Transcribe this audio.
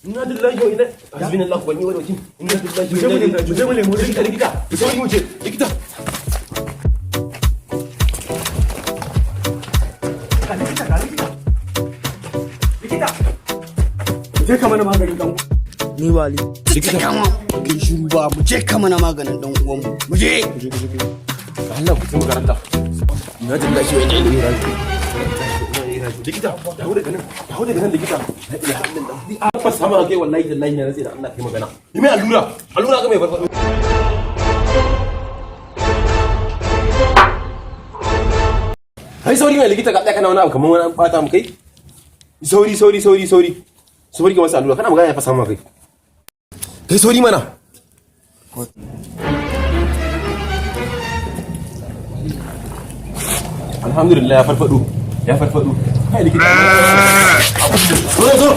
Inna lillahi wa inna hasbunallahu wa ni'mal wakil. Inna lillahi wa inna ilaihi raji'un. Mu je mu nemo likita, likita. Mu sauri mu je likita. Ga likita, ga likita. Likita. Mu je ka mana maganin dan Ni ba likita kama kai shiru ba, mu je ka mana maganin dan uwanmu, mu je. Allah ku taimaka Allah. Inna lillahi wa inna ilaihi raji'un. Likita, dawo daga nan, dawo daga nan likita. La ilaha illallah. Ni a fasa ma kai, wallahi tallahi na rantsi da Allah kai magana. Yi mai allura, allura ga mai farfado. Kai sauri mai likita, ka tsaya kana wani abu kamar wani an bata mu kai. Sauri, sauri, sauri, sauri. Sauri ka masa allura, kana magana ya fasa ma kai. Kai sauri mana. Alhamdulillah ya farfado. Ya farfado. Kai likita. Zo, zo.